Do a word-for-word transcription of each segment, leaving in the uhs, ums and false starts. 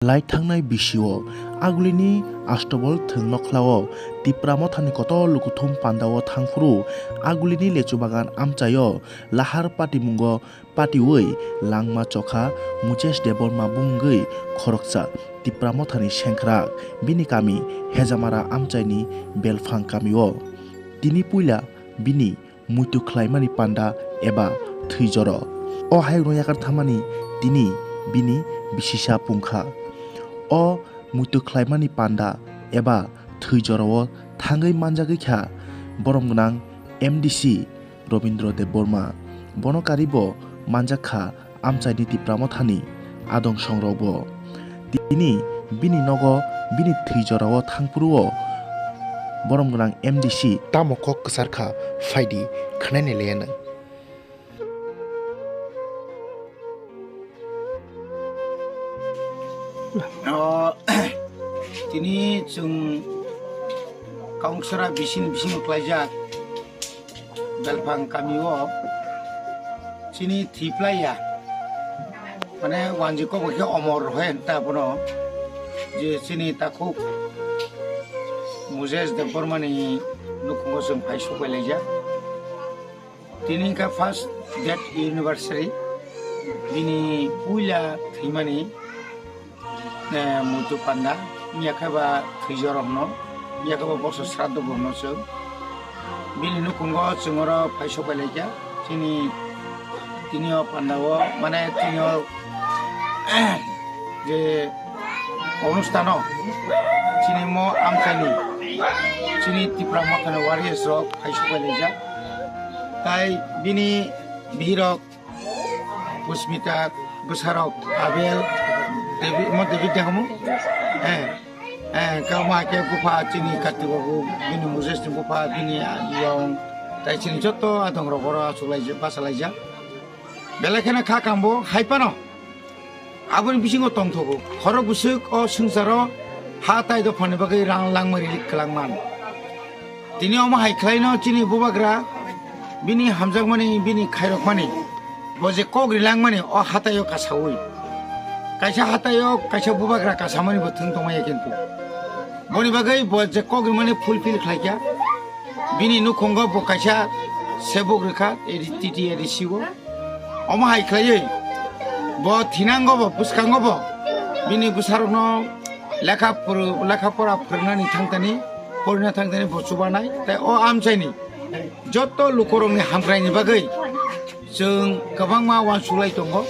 Lai thangnai bisio agulini Astobol thwng nokhlao Tipra Mothani kotor lukuthum pandao thangphuru agulini lechu bagan amchaio lahar patimungo patiui langma chokha Mujesh Debbarma bumungwi khoroksa Tipra Mothani sengkrak bini kami Hejamara amchaini belphang kamio. Tini puila bini muitu khlaimani panda eba thwi joro. O hayungno yakar thamani tini bini bisisa pungkha. O muitu khlaimani panda eba thwi jorao thangwi manjagwi kha borom gwnang M D C Robindra Debbarma. Bono karibo manjak kha amchaini Tipra Mothani adong songrokbo. Tini bini nogo bini thwi jorao thangphuru-o borom gwnang M D C tamo kok kwchar kha, phaidi khwnai nai le nang. O, tini chwng Kaungsara bising bisingo klaijak. Belphang kamio chini thiplaiya, mane wanji kok bai khe omor rohoi hinta bono, je chini takhuk Mujesh Debbarmani nukhungo chwng phai sokbai laijak. Tini wngkha first death anniversary, bini puila thwimani eh, muitu panda, wngya khe ba thwijorok no, wngya khe ba boso sraddho bo hwno chwng. Bini nukhungo chwng oro phai sokbai laikha, chini tini o panda o, mane tini o je onusthan o chini mo amchaini, chini Tipra Mothani warriors rok phai sokbai laikha. Tai bini bihirok Pusmita, bwsarok Abel, David, mo David de homo? Eh, eh, kamo ake bupha chini Kati babu, bini Moses ni bupha, bini yong, tai chini joto adong rok oro achuk laijak, basa laijak. Belai kheno kha kambo hai phano. Aboni bisingo tongthogo. Khorok bwswk o swngcharo ha tai dophani bagwi rang langmari kwlangman. Tini omo hai khlaino chini bubagra bini hamjakmani, bini khairokmani, bo je kok rilangmani o hataio kasaui. Kaisa hataio kaisa bubagra kasamani bo thwng tongmaya kintu. Boni bagwi bo je kok rimani fulfill khlaikha. Bini nukhungo bo kaisa sebuk rwkha, A D, T T A D C o. Omo hai khlaiwi bo thinango bo, bwskango bo bini bwsarokno lekha phuru-, lekha pora phwrwngnani thangtani, porina thangtani bo chubanai. Tai o amchaini joto lukurokni hamkraini bagwi chwng kwbangma uansuk lai tongo.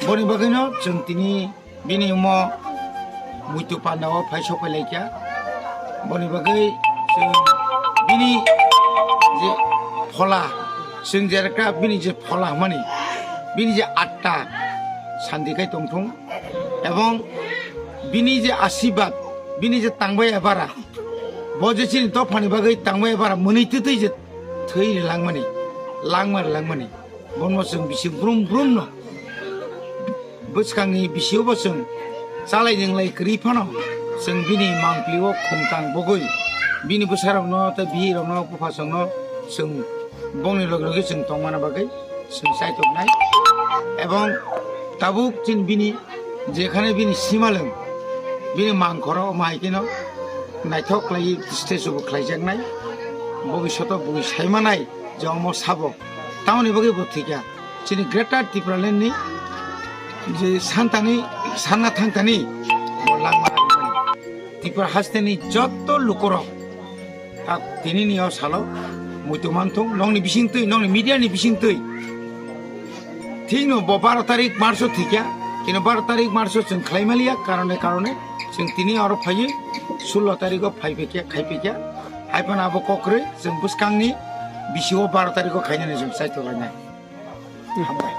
Boni bagwino chwng tini bini omo muitu panda o phai sokpai laikha. Boni bagwi chwng bini je phola, chwng jerekra bini je phola hwnmani, bini je atta santi khai tongthung, ebong bini je asibad, bini je tangbai ebara, bo je chini dophani bagwi tangbai ebara mwnwi twtwi je thwi rilangmani, langma rilangmani. Bono chwng bising brum brum no bwskangni bisio bo chwng chalai ninglai kwrwi phano chwng bini mangpili o khumtang bogwi bini bwsarokno tei bihirokno buphasongno chwng bongni logi logi chwng tongmana bagwi chwng chaituknai. Ebong tabuk chini bini jekhane bini simalwng bini mangkhoro omo hai kheno naithok khlaiwi stage bo khlaijaknai. Bobishoto bui saimanai je omo sabo. Tamoni bagwi bo thwikha. Chini Greater Tipraland ni je santani, sanna thangtani bo langma rwmani. Tripura hasteni jotto lukurok tak tinini o salo muitu manthung, nokni bisingtwi, nokni media ni bisingtwi. Thikno bo baro tarik March o thwikha, kino baro tarik March o chwng khlai maliya, karone karone chwng tini oro phaiwi sullo tarik o phai phikya, khai phikya. Hai phano abo kokrwi chwng bwskangni bisio baro tarik o khainani chwng chaithok lainai. Hambai.